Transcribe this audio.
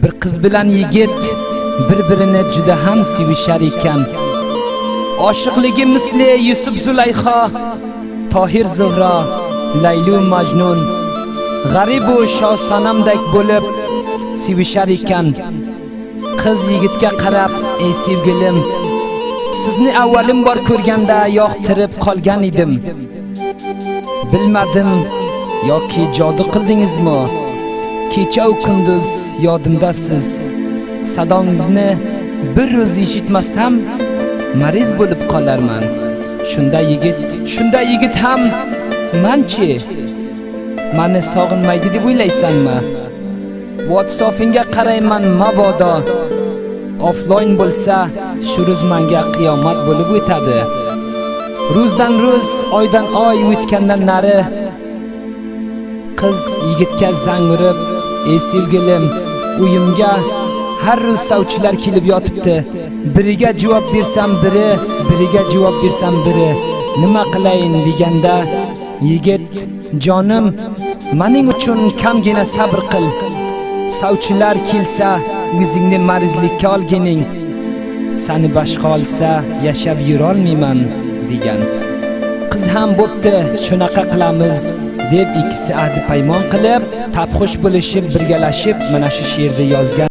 Bir qiz bilan yigit bir-birini juda ham sevishar ekan. Oshiqligi misli Yusuf Zulayho, Tohir Zuhro, Layli Majnun, g'arib u shoh sanamdek bo'lib sevishar ekan. Qiz yigitga qarab: "Ey sevgilim, sizni avvalim bor ko'rganda yoqtirib qolgan edim. Bilmadim yoki jodu qildingizmi? Kecha u kunduz yodimdasiz. Sadongizni bir ro'z eshitmasam mariz bo'lib qolarman." Shunda yigit ham: "Manchi, meni sog'inmaydi deb o'ylaysanmi? WhatsApp'ingga qarayman mabodo. Offline bo'lsa, shu ro'z menga qiyomat bo'lib o'tadi." Ro'zdan ro'z, oydan oy o'tgandan nari qiz yigitga zang urib: "Ey sevgilim, uyimga har ro'z sovchilar kelib yotibdi. Biriga javob bersam biri, biriga javob bersam biri. Nima qilayin?" deganda yigit: "Jonim, mening uchun kamgina sabr qil. Sovchilar kelsa, o'zingni marizlikka olgining. Seni boshqa olsa, yashab yurolmayman" degan. Qiz ham bo'pti, shunaqa qilamiz deb ikkisi ahdi paymon qilib, tabxush bo'lishib, birgalashib mana shu she'rni yozgan.